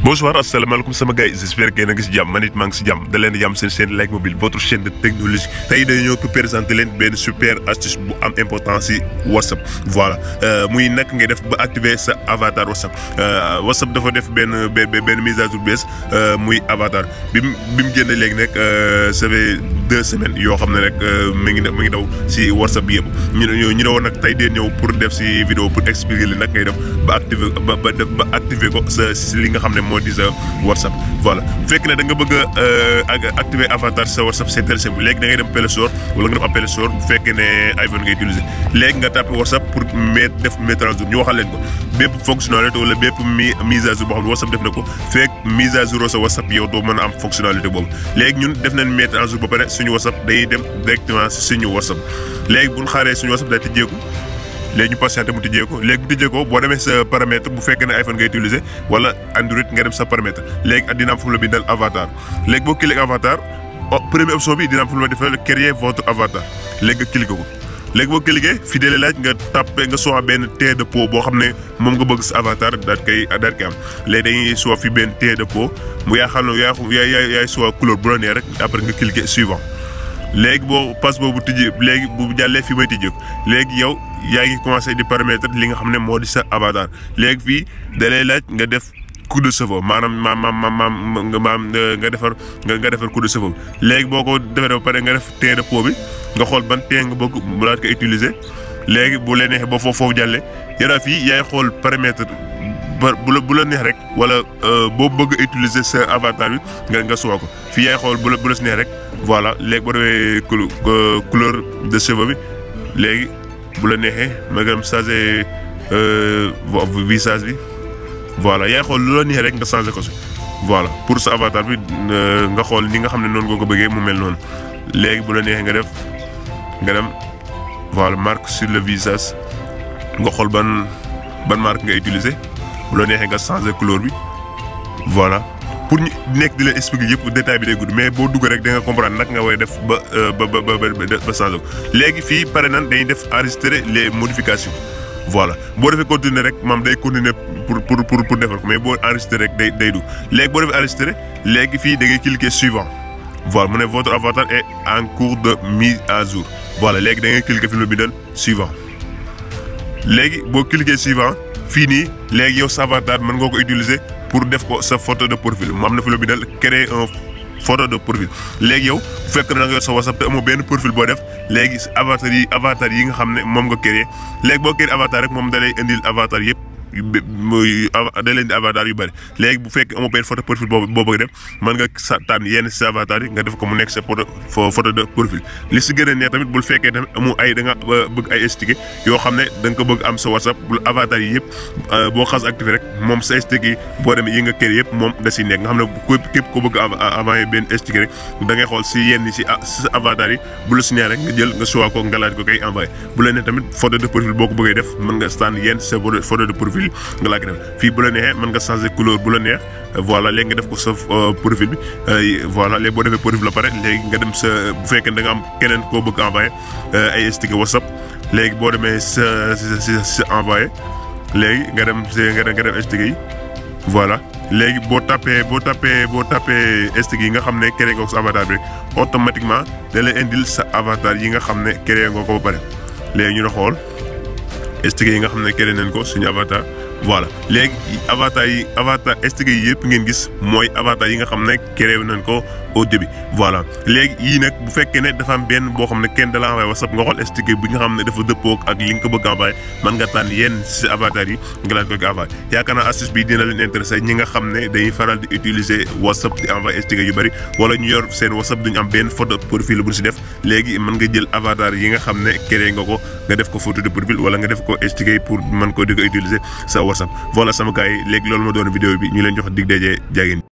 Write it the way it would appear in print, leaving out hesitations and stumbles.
Bonsoir, asalaamaaleykum sama gars yi j'espère que yéen a ngi si jàmm man it maa ngi si jàmm da leen di jàmm seen chaîne Like Mobile votre chaîne de technologie tey dañoo ko présenter leen benn super astuce bu am importance si WhatsApp voilà muy nag ngay def ba activer sa avatar WhatsApp WhatsApp dafa def benn mise à jour bees muy avatar bi mu génne léegi nag ça fait 2 semaines yoo xam ne rek mi ngi daw si WhatsApp bi yëpp ñu ne woon nag tey dee ñëw pour def si vidéo pour expliquer li nag ngay def ba activer ko si li nga xam ne moo di sa WhatsApp voilà bu fekkee ne da nga bëgg a activer avatar sa WhatsApp c'est très simple léegi da ngay dem Play Store wala nga dem Apple Store bu fekkee ne iPhone ngay utiliser léegi nga tapé WhatsApp pour mettre à jour ñu waxal leen ko bépp fonctionnalité wala bépp mise à jour boo xam ne WhatsApp def na ko fekk mise à jour sa WhatsApp yow doo mën a am fonctionnalité boobu léegi ñun def nañ mettre à jour ba pare suñu WhatsApp day dem directement si suñu WhatsApp léegi bu ñu xaaree suñu WhatsApp day tijjeeku léegi ñu patienté mu tijjee ko léegi bu tijjee ko boo demee sa paramètre bu fekkee ne iPhone ngay utiliser wala Android nga dem sa paramètre léegi dina am fu mu la bindal avatar léegi boo cliquer avatar première option bi dina am fu mu la defal créer votre avatar léegi nga cliquer ko léegi boo cliquer fii de laaj nga tapé nga soxla benn trait de peau boo xam ne moom nga bëgg sa avatar daal koy am léegi dañuy soxla fi benn trait de peau mu yaa xam ne yaay soxla couleur bu la neex rek après nga cliquer suivant léegi boo passe boobu tijji léegi bu jàllee fii may tijjee ko léegi yow yaa ngi commencé di paramètre li nga xam ne moo di sa avatar léegi fii da lay laaj nga def coup de cheveux maanaam nga defar coup de cheveux léegi boo ko defee ba pare nga def trait de peau bi nga xool ban trait nga bëgg mu laat ko utiliser léegi bu la neexee ba foofu jàllee yara fii yaay xool paramètre bu la neex rek wala boo bëgg utiliser sa avatar bi nga soo ko fii yaay xool bu la si neex rek voilà léegi boo defee couleur de cheveux bi léegi bu la neexee ma gëm changer visage bi voilà yaay xool lu la neex rek nga changer ko si voilà pour sa avatar bi nga xool ni nga xam ne noonu nga ko bëggee mu mel noonu léegi bu la neexee nga dem voilà marque sur le visage nga xool ban marque nga utiliser bu la neexee nga changer couleur bi voilà pour ñu nekk di leen expliquer yëpp détail bi day gudd mais boo dugg rek da nga comprendre nag nga war a def ba changer ko léegi fii pare nan dañuy def enregistrer les modifications voilà boo defee continuer rek maam day continuer pour defar ko mais boo enregistrer rek day dugg léegi boo defee enregistrer léegi fii da ngay cliquer suivant voilà mu ne votre avatar est en cours de mise à jour voilà léegi da ngay cliquer fi mu bindal suivant léegi boo cliquer suivant fii nii léegi yow sa avatar mën nga ko utiliser pour def ko sa photo de profil mu am na fi la bindal créer un photo de profil léegi yow fekk na nga yor sa WhatsApp te amoo benn profil boo def léegi avatar yi nga xam ne moom nga créer léegi boo créer avatar rek moom da lay indil avatar yëpp da leen di avatar yu bëri léegi bu fekkee amoo benn photo profil boo bëgg def mën nga tànn yenn si avatar yi nga def ko mu nekk sa photo de profil li si gën a neex tamit bul fekkee tamit amu ay da nga bëgg ay sticker yoo xam ne da nga ko bëgg am sa WhatsApp bul avatar yi yëpp boo xas activé rek moom sa sticker yi boo demee yi nga kër yëpp moom da si nekk nga xam ne képp ko bëgg envoyé benn sticker rek da ngay xool si yenn si avatar yi bu la si neex rek nga jël nga choix ko nga laaj ko koy envoyé bu la neex tamit photo de profil boo ko bëggee def mën nga tànn yenn sa photo de profil nga laa ko def fii bu la neexee mën nga changer couleur bu la neex voilà léegi nga def ko sa profil bi voilà léegi boo defee profil la pare léegi nga dem sa bu fekkee da nga am keneen koo bëgg envoyé ay sticker WhatsApp léegi boo demee sa envoyé léegi nga dem sticker yi voilà léegi boo tapé sticker yi nga xam ne créé nga ko sa avatar bi rek automatiquement da lay indil sa avatar yi nga xam ne créé nga ko ba pare léegi ñu ne xool sticker yi nga xam ne créé nañ ko suñu avatar voilà léegi avatar sticker yi yëpp ngeen gis mooy avatar yi nga xam ne créé nañ ko au début voilà léegi yii nag bu fekkee ne dafa am benn boo xam ne kenn da la envoyé WhatsApp nga xool sticker bi nga xam ne dafa dëppoo ak li nga ko bëgg a envoyé mën nga tànn yenn si avatar yi nga laaj ko envoyé yaakaar naa astuce bi dina leen intéressé ñi nga xam ne dañuy faral di utiliser WhatsApp di envoyé sticker yu bëri wala ñu yor seen WhatsApp duñu am benn photo profil bu ñu si def léegi mën nga jël avatar yi nga xam ne créé nga ko nga def ko photo de profil wala nga def ko sticker pour mën ko di ko utiliser sa WhatsApp voilà sama gars yi léegi loolu ma doon vidéo bi ñu leen jox dig daje jaagin